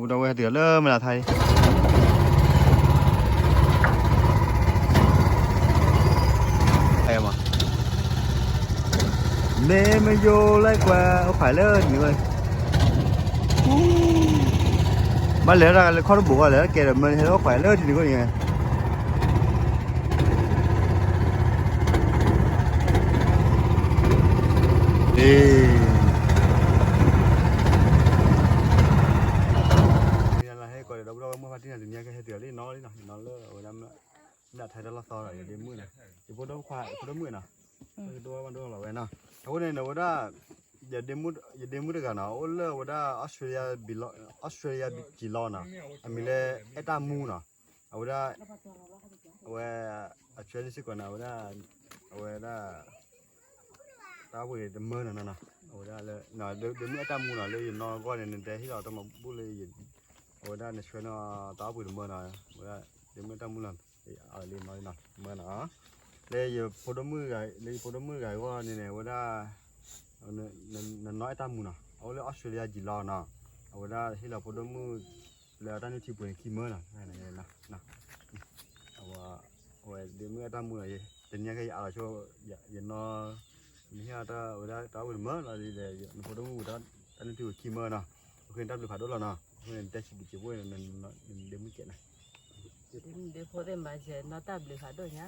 ဒီပုၢ်ဒီဝဲၢ်ဟဲတုၤလၢမဲၢ်လးထါအံၤ, အဲမး, မ့ၢ်မယိလၢကွၢ်အိၣ်ခွဲးလၢထံနံၤန့ၣ်, ဘၣ်လဲၤတၢ်လၢခီၣ်တဘိးဂီၢ်လဲၤကဲဒီးမၢဟဲလၢအိၣ်ခွဲးလၢထံနံၤန့ၣ်, ဟဲကိးဒီး ဒီပုၢ်ဒီဝဲၢ်မုၣ်ဖါတံၢ်န့ၣ် တနံၤကဟဲတုၤလံနီၤလံနီၤ, နီၤလၢအဝဲဒၣ် မ့ၢ်ဒၣ်ထဲတၢ်လီၢ်သီဒီး ယဒ့မုၣ်န့ၣ်, ယဖိဒိၣ်ခွါ ယဖိဒိၣ်မုၣ်နီၤ, ဒိၣ်ဝဲမးဒိၣ်လီၤဝဲနီၤ, အဃိန့ၣ် အဝဲဒၣ် ယဒ့မုၣ်တဂၤနီၤ အိၣ်လၢအဝဲဒၣ် Australia နီၤ, အမံၤလၢအဲၣ်တၢ်မူနီၤ, အဝဲဒၣ် အဝဲ အဆွဲန့ၣ်စ့ၢ်ကီးနီၤ အဝဲဒၣ် အဝဲဒၣ် တၢ်အိၣ်ဘှံးတမၢနီၤနီၤ, အဝဲဒၣ်လၢ ဒ့မုၣ်အဲၣ်တၢ်မူနီၤ လၢယနီၢ်ဂီၢ်န့ၣ် နတဲဟ့ၣ်လီၤတၢ်မၤဘူၣ်လၢ အဝဲဒၣ်နဆွဲန့ၣ် တၢ်အိၣ်ဘှံးတမၢနီၤ, အဝဲဒၣ် ဒ့မုၣ်အဲၣ်တၢ်မူနီၤ, လၢနီၤ မၢနီၤ, လၢယဖိဒိၣ်မုၣ်တဂၤ လၢယဖိဒိၣ်မုၣ်တဂၤအဂီၢ်န့ၣ်န့ၣ် အဝဲဒၣ် နနီၢ်အဲၣ်တၢ်မူနီၤ အအိၣ်လၢ Australia ကံလီၤနီၤ, အဝဲဒၣ်ဟ့ၣ်လီၤဖိဒိၣ်မုၣ် လၢတၢ်နုၢ်ထံပှ့ၤန့ၣ်ခံမၢနီၤ, အဝဲဒ့မုၣ်အဲၣ်တၢ်မူနီၤ, တနံၤကဲယအးလီၤဆိ ယနီၢ် နဟ့ၣ်အီၤတၢ်ဝဲဒၣ်တၢ်အိၣ်ဘှံးတမၢလီၤဒီး နဖိဒိၣ်မုၣ်ဝဲဒၣ်တၢ်နုၢ်ထံပှ့ၤခံမၢနီၤ, အဃိန့ၣ်တၢ်ဘျုးဖးဒိၣ်လီၤနီၤ, အဃိန့ၣ်နတဲဆံးဘျုးစ့ဖိ နဒ့မုၣ်ကဲနီၤ, ဒ့ဖိသ့ၣ်မၤစၢၤနီၤ တၢ်ဘျုးဖးဒိၣ်ညါ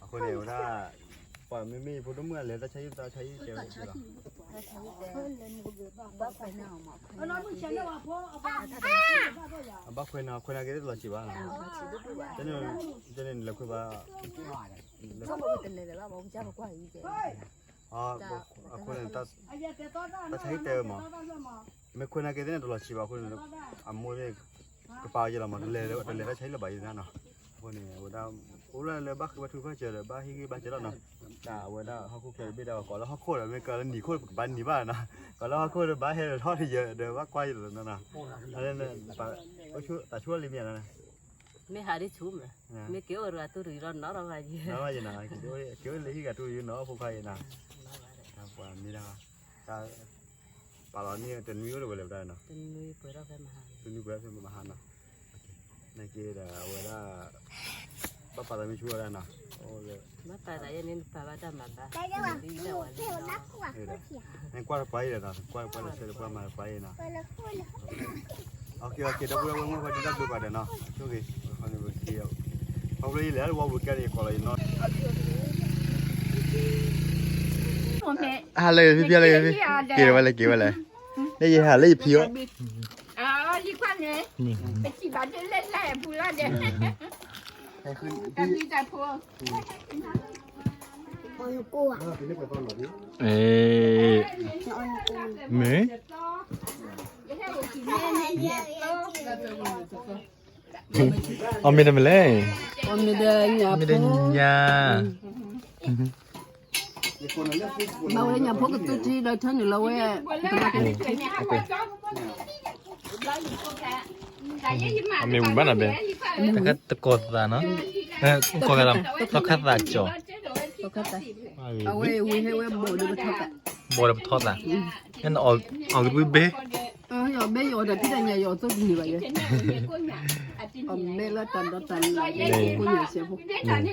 အဃိန့ၣ် ဝဲဒၣ် ပှၤမ့မ့ၢ်ယဖိဒိၣ်မုၣ်အလဲၤတၢ်ဆါဟံၣ်တၢ်ဆါဟံၣ်တဲဝဲလီၤ, အဘၣ်ခွဲးနီၤ ခွဲးနီၤက့ၤတလီၤဆံးဘၣ်နီၤ, ကန့ၣ်လဲၤခွဲးဘၣ် အဃိန့ၣ် တၢ်ဆါဟံၣ်တဲဝဲမး, မ့ၢ်ခွဲးနီၤက့ၤသ့ၣ်န့ၣ်တလီၤဆံးဘၣ်အဃိန့ၣ် အမိၢ်သ့ၣ် ကပာ်ယဲလီၤမး တလဲၤတၢ်ဆါဟံၣ်လၢၤဘၣ်ယဲနီၤ, အဃိန့ၣ် အဝဲဒၣ် အိၣ်လၢလၢဘၣ်ဃ့ဘါထုကဖၣ်စၢၤဒီး ဘၣ်ဟ့ၣ်ဂံၢ်ဘါစၢၤလီၤနီၤ, တၢ်အဝဲဒၣ်ဟီၣ်ခိၣ်ချၢတဘ့ၣ်ဒီး ကိးလၢဟီၣ်ခိၣ်ဒီး မ့ၢ်ကလၢနံၤခိၣ်ကဘၣ်နံၤဘၣ်နီၤ, ကိးလၢဟီၣ်ခိၣ်ဒီးဘၣ်ဟဲဒီးထီၣ်တယၢၤဒီး ဘၣ်ကွၢ်ယဲလီၤနီၤ, အိၣ်ဆူၣ်တၢ်ဆူၣ်လံမ့ၢ်နီၤ မ့ၢ်ဟးဒ်ဆူၣ်မး, မ့ၢ်က့ၤအိၣ်ရၤတူၢ်ရံၤဒီးနီၢ်ထီၣ်ဘၣ်ယဲ, နီၢ်ဘၣ်ယဲနီၤ, က့ၤအိၣ်လၢဟံၣ်ဂၤတူၢ်ရံၤနီၢ်ဖိခွါယဲနီၤ, ပှၤမ့ၢ်ဒၣ် တၢ်ပာ်လီၤန့ၢ်တနွံအိၣ်ဒီးဝဲလဲၣ်ပတၢ်နီၤ, တနွံပှဲၤထီၣ်ဖဲမဟါနီၤ, နက့ၤဒီးအဝဲဒၣ် ဘၣ်ပာ်သးမ့ၢ်ဆူၣ်ဝဲဒၣ်နီၤ, ဘၣ်ပာ်သးယဲန့ၣ် နပာ်ဘၣ်တၢ်မၤဘၣ်, နကွၢ်တပှၢ်အံၤဒီးနီၤ, ကွၢ်တပှၢ်လၢဆၢတပှၢ်မၤတပှၢ်အံၤနီၤ, ဒီပုၢ်ဒီဝဲၢ်မုၣ်ခွါဒ်တၢ်ဘျုးပှၤဒီးနီၤ, ဆိၣ်ဂ့ၤ, ခီန့ၣ်ဝဲက့ၤ, ခီဖျိယလဲၤလၢဝီပူၤကဲန့ၣ် ယကိးလီၤယနီၤ ဟါလၢဖံဖံလၢဖံ, က့ၤဝဲလဲၣ်က့ၤဝဲလဲၣ်, လၢယဟးလၢယဖံအီၤ, ယကွၢ်န့ၣ်, ပစံးဘၣ်ဒ်လဲၣ်လဲၣ်ပူၤလီၤဒီး, တၢ်ဘျုးတၢ်ဖှိၣ်, မ့ၢ်, အီၣ်မ့ၤတမ့ၢ်လဲၣ်, အီၣ်မ့ၤတညါ, မၤဝဲညၣ်ဖိကသူထံဒီးထၢနုာ်လီၤဝဲ, အမ့ၢ်ဝံၤဘၣ်နီၤဘဲ, တကးတကိးသးနီၤ, ကိးသး, သီခါသးကၠီၤ, အဝဲဝံၤဟဲဝဲဘီၣ်ဒီးပထီသး, ဘီၣ်ဒီးပထီသး, အီၣ်ကဘ့ၣ်ဘ့ၣ် ယအီၣ်ဘဲယအီၣ်တၢ်ဖံးတၢ်ညၣ် ယအီၣ်သိၣ်တန့ၢ်ဘၣ်ယဲ, အီၣ်ဘဲလၢတၢ်ဒီတၢ်လၢ် ကိးညၣ်စဲးဖိ, မ့ၢ်မ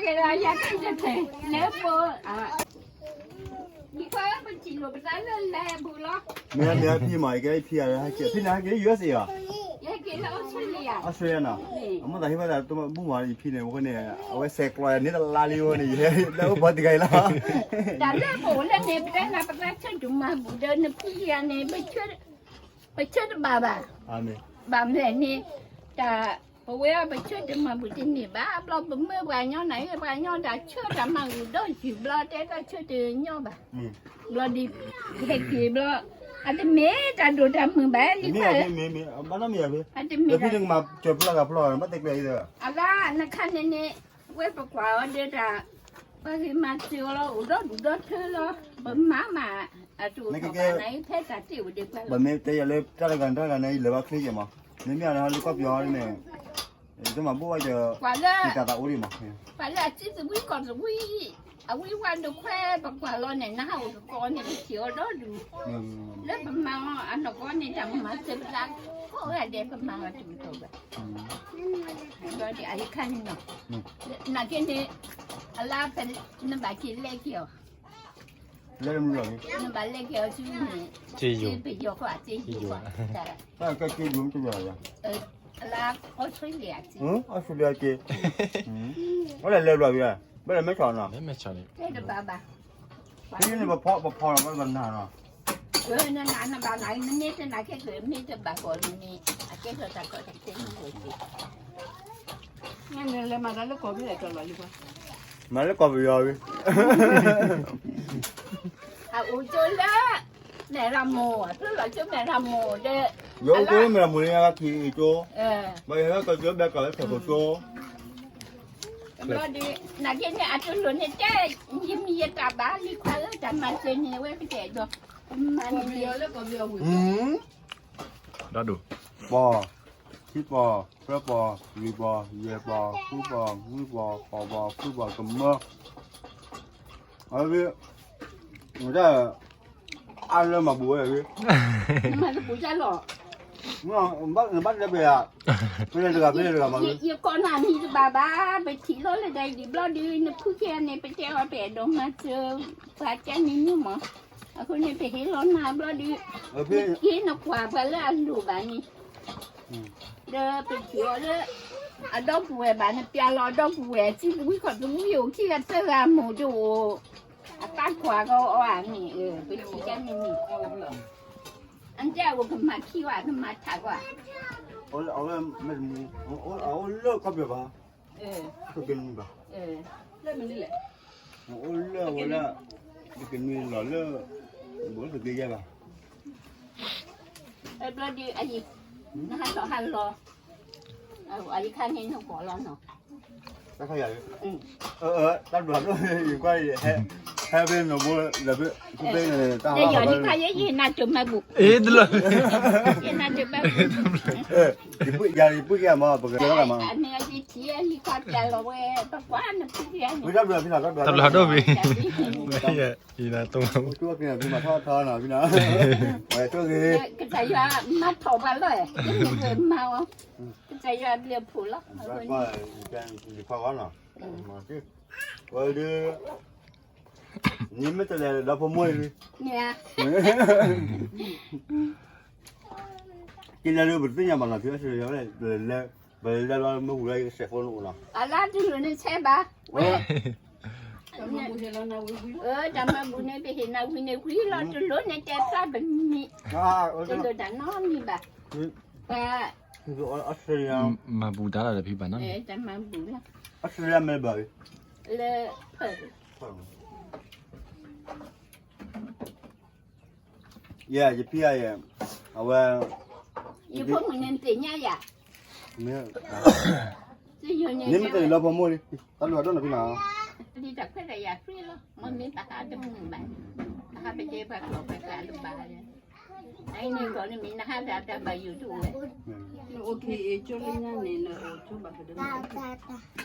့ၢ်ဖံမး ယကဲဖံဂၤလၢဟဲက့ၤ ဖံန့ၣ်ဟဲက့ၤလၢ USA ဧါ, Australia နီၤ, အမိၢ်သးဟ့ၣ်ဘၣ်သးတမ့ၢ်ဘူၣ်မး ယဖံန့ၣ် အဃိန့ၣ် အဝဲဆဲးကျိးယၤန့ၣ်တလါလံအဃိန့ၣ် ယဟဲလၢအိၣ်ဘီတဂၤအံၤလီၤ, တၢ်လၢပအိၣ်လၢန့ၣ် ပတဲနၤပသးဆၢတမၤဘူၣ်ဒီးနဖံဂၤန့ၣ် ပဆၢတဘၣ်ဘၣ်, ဘၣ်မနုၤန့ၣ် တၢ် ပဝဲအပဆၢတမၤဘူၣ်တန့ၢ်ဘၣ်, ဘျီပမၢပှၤကညီနၤ ပှၤကညီတၢ်ဆၢတၢ်မၤဘူၣ်ဒီးယုၢ်ဘျီတဲတၢ်ဆၢတညီဘၣ်, ဘျီဒ် ဟဲက့ၤဘျီ အတမ့ၢ်တၢ်ဒိၣ်တၢ်မုၢ်ဘၣ်လံ, အတမ့ၢ် ဘၣ်နီတမံၤယၤဖဲ အတမ့ၢ် ဘၣ်တဲကျဲအံၤဒီး အလါနခါန့ၣ်န့ၣ် ဝဲပကွၢ်အီၤဒီးတၢ် ပှၤဂ့ၤမၤစၢၤအီၤလီၤ, အိၣ်ဒီဒူၣ်ဒီထၢလီၤ, ပမၤမး အတအိၣ်ထီၣ်ဘၣ်နၤအံၤ ဖဲတၢ်တ့ၢ်အိၣ်ဒံးပှၤလီၤ, ဘၣ်မ့ၢ်တဲယၤလၢတၢ်တဂၤတၢ်တဂၤန့ၣ် ယလဲၤဘၣ်ချ့က့ၤမး, မ့မ့ၢ်အလၢကီၢ်ပယီၤန့ၣ် တမၤဘူၣ်ဘၣ်ဒီး ပှၤလၢ တၢ်သးအိၣ်ဒံးမး, ပှၤလၢအစုသဝံကီၢ်သဝံ အဝံဝါဒိၣ်ခွဲပကွၢ်လီၤန့ၣ် နဟးအိၣ်တကိးန့ၣ် ပထံၣ်အီၤဒီဒူၣ်, လၢပမၤအီၤအနီၢ်ကီၢ်န့ၣ် တၢ်မၤစၢၤပသးကိးဂၤဒဲး ပမၤအီၤတမုာ်တဘၣ်, ဒီးအယခါန့ၣ်နီၤ, နာ်က့န့ၣ် အလါဖဲ နဘၣ်က့ၤလဲၤက့ၤအီၤ နဘၣ်လဲၤက့ၤအီၤဆူန့ၣ် ပယီၤကွၢ် တယိၤကွၢ်, အလါ Australia က့ၤ, Australia က့ၤ, ဘၣ်လဲၤလဲၤဘျီဝံၤ, ဘၣ်လဲၤမဲဆီၣ်နီၤ, တဘၣ်ဘၣ်, ပဖီ ပဖီလီၤ ဘၣ်နၤနီၤ, နနဘၣ်နၤ နမ့ၢ်တနာ်ခဲက့ၤ မ့ၢ်တဘၣ်ကီးန့ၣ် အကဲထီၣ်တၢ်ကီတၢ်ခဲန့ၣ်ဝဲက့ၤ, နလဲၤမၤတၢ်လၢကီၢ်ဖဲလဲၣ် တလီၤလံ, မၤလၢကီၢ်ပယီၤဝံၤ အအိၣ်ကၠိလၢ မဲၢ်ရမိၢ် အကျိလီၤကၠိမဲၢ်ရမိၢ်ဒီး ယအိၣ်ကၠိလၢမဲၢ်ရမိၢ်န့ၣ် ယက့ၤကၠိ, ဘၣ်ယဟဲကီၢ်ကၠိဘဲကီၢ်လၢခဲၣ်ခိၣ်ကၠိ, ဘျီဒုး နာ်က့န့ၣ် အတလိၣ်န့ၣ်တဲ ယမံၤယတၢ်ဘၣ် လံၤခွါလၢတၢ်မၤစၢၤန့ၣ် အဝဲကတဲာ်ဒီး မၤန့ၣ် ဒီးဒိၣ် ပီၢ် ခံပီၢ် သၢပီၢ် လွံၢ်ပီၢ် ယဲၢ်ပီၢ် ဃုပီၢ် နွံပီၢ် ဃိးပီၢ် ဃုပီၢ် ကမၢ, အဝဲ အါလၢမၤဘူၣ်ဝဲ, နမၤတဘူၣ်တၢ်လီၤ, နဘၣ်တဲပယၤ, ဖဲလဲၣ်တဂၤ ဖဲလဲၣ်တဂၤမၤ, ယကိးနၤမံၤတဘၣ်ဘၣ် ပထံၣ်လီၤလၢဒ်အံၤဘျီဒုး နဖုက့ၤန့ၣ် ပတဲအီၤပအဲၣ်ဒိးမၤစၢၤ ပှၤကဲန့ၣ်မ့ၢ်မး, အဃိန့ၣ် ပဟ့ၣ်လီၤနၤဘျီဒုး, ဟ့ၣ်နကွၢ်ပှၤလၢအလိၣ်ဘၣ်န့ၣ် ဒီးပထံၣ်အီၤလၢ အဒီပုၢ်ဝဲၢ်ဘၣ် နပျဲလီၤအဒီပုၢ်ဝဲၢ် စံဝံခီၣ်တဝံအိၣ်ခံဂၤသၢဂၤမိၢ်ဒိၣ်, အတၢ်ကွၢ်ကီအီၤဧါန့ၣ်, ပထံၣ်ကဲန့ၣ်န့ၣ်, အတဲအအိၣ်ကမၤခံဝဲ ကမၤထးကွၢ်, အအိၣ်လၢကီၢ်ပယီၤဘၣ်, ကကဲန့ၣ်ဘၣ်, အိၣ်လၢအဝဲလၢ ကကဲန့ၣ်လီၤလၢ ဘိးလၢကကဲယဲဘၣ် ဘျီဒုးအံၤ နဟးထီၣ်ဟးလီၤ, အယခါန့ၣ်နကွၢ်လီၤနီၤ, တၢ်ခါယၤ, တၢ်ဘျုးဒိၣ် ယကွၢ်ယဲ ဟဲဖဲနီၢ်ဘိလၢဖဲ ဖဲန့ၣ် တၢ်ဟးလီၤ ယနၢ်တမၤဘူၣ်, ယနၢ်တမၤဘူၣ်, ယပုၢ်ကဲမး ပကဲလီၤမး, တၢ်ဘျုးဖံလီၤ တၢ်ဘျုးဖံလီၤ ယနၢ်တမၤဘူၣ်, မၤထီၣ်ထီနီၤဖံနီၤ, ကစၢ်ယွၤမၤထီၣ်ပှၤလီၤ, မၤအီၤ, ကစၢ်ယွၤဘျုးဖှိၣ်လီၤ, ယခွါဂီၢ်နီၤ, ဝဲဒုး နမ့ၢ်တလဲၤဒီးဖိမုၣ်, ကလဲၤဒုးပသ့ၣ်ညါဘၣ်နီၤ ဖံအီၣ်စထြ့လယါ, ပလဲၤလီၤမ့ၢ်ဝံၤလီၤ ယကစဲးဖိနအိၣ်နီၤ, အလါတလိၣ်န့ၣ်ဆဲးဘၣ်, ဝဲ တၢ်မၤဘူၣ်န့ၣ် ပဟ့ၣ်နၤဝံၤန့ၣ်ဝံၤလီၤ တလိၣ်န့ၣ်တဲဖျါပမံၤ, တလိၣ်တၢ်နီတမံၤဘၣ်, ပ အီစထြ့လယါ, မၤဘူၣ်တၢ်လီၤဒီးဖံဘၣ်နီၤ, တၢ်မၤဘူၣ်လီၤ, အီစထြ့လယါ Melbourne, လၢ Perth, ယဲ ယဖံယဲ, အဝဲ, ယဖိမုၣ်န့ၣ်သ့ၣ်ညါယၤ, နမ့ၢ်တလဲၤလီၤဖိမုၣ်လံ, တၢ်ဘျုးဒိၣ်နီၤဖံနီၤ, ဒ်တၢ်ခွဲးတၢ်ယာ်ဃံလီၤ, မ့ၢ်မ့ၢ်တဟးတမုာ်ဘၣ်, တဟးပတဲပှၤကျိာ်ပှၤကျါလၢၤဘၣ်, အအံၤန့ၣ်ကီးန့ၣ်မ့ၢ်နဟးဂၤတၢ်ဘၣ်ယိၣ်တအိၣ်ဝဲ, နအိၣ်ဖံအံၤကၠိလၢညါန့ၣ် နအိၣ်ကၠိဘၣ်ကဒၢ